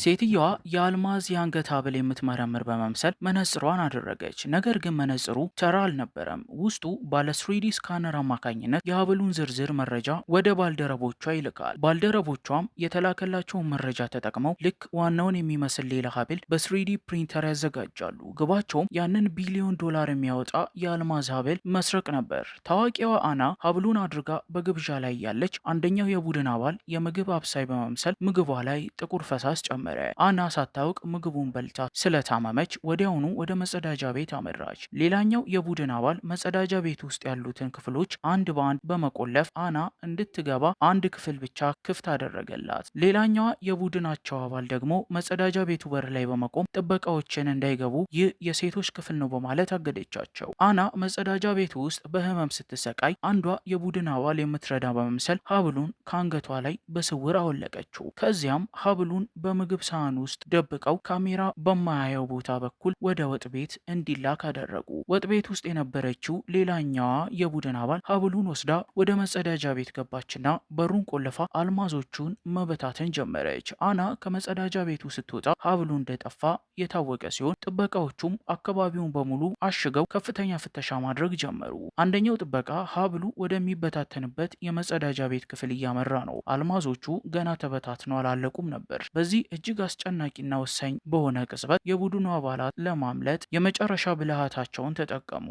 ሴትየዋ የአልማዝ የአንገት ሐብል የምትመረምር በመምሰል መነጽሯን አደረገች። ነገር ግን መነጽሩ ተራ አልነበረም። ውስጡ ባለ 3D scanner አማካኝነት የሐብሉን ዝርዝር መረጃ ወደ ባልደረቦቿ ይልካል። ባልደረቦቿም የተላከላቸውን መረጃ ተጠቅመው ልክ ዋናውን የሚመስል ሌላ ሐብል በ 3D printer ያዘጋጃሉ። ግባቸውም ያንን ቢሊዮን ዶላር የሚያወጣ የአልማዝ ሐብል መስረቅ ነበር። ታዋቂዋ አና ሐብሉን አድርጋ በግብዣ ላይ እያለች አንደኛው የቡድን አባል የምግብ አብሳይ በመምሰል ምግቧ ላይ ጥቁር ፈሳሽ ጨመረ። አና ሳታውቅ ምግቡን በልታ ስለታመመች ወዲያውኑ ወደ መጸዳጃ ቤት አመራች። ሌላኛው የቡድን አባል መጸዳጃ ቤት ውስጥ ያሉትን ክፍሎች አንድ በአንድ በመቆለፍ አና እንድትገባ አንድ ክፍል ብቻ ክፍት አደረገላት። ሌላኛዋ የቡድናቸው አባል ደግሞ መጸዳጃ ቤቱ በር ላይ በመቆም ጥበቃዎችን እንዳይገቡ ይህ የሴቶች ክፍል ነው በማለት አገደቻቸው። አና መጸዳጃ ቤቱ ውስጥ በህመም ስትሰቃይ አንዷ የቡድን አባል የምትረዳ በመምሰል ሀብሉን ከአንገቷ ላይ በስውር አወለቀችው። ከዚያም ሀብሉን በምግብ ሳህን ውስጥ ደብቀው ካሜራ በማያየው ቦታ በኩል ወደ ወጥ ቤት እንዲላክ አደረጉ። ወጥ ቤት ውስጥ የነበረችው ሌላኛዋ የቡድን አባል ሀብሉን ወስዳ ወደ መጸዳጃ ቤት ገባችና በሩን ቆልፋ አልማዞቹን መበታተን ጀመረች። አና ከመጸዳጃ ቤቱ ስትወጣ ሀብሉ እንደጠፋ የታወቀ ሲሆን ጥበቃዎቹም አካባቢውን በሙሉ አሽገው ከፍተኛ ፍተሻ ማድረግ ጀመሩ። አንደኛው ጥበቃ ሀብሉ ወደሚበታተንበት የመጸዳጃ ቤት ክፍል እያመራ ነው። አልማዞቹ ገና ተበታትነው አላለቁም ነበር። በዚህ እጅግ አስጨናቂና ወሳኝ በሆነ ቅጽበት የቡድኑ አባላት ለማምለጥ የመጨረሻ ብልሃታቸውን ተጠቀሙ።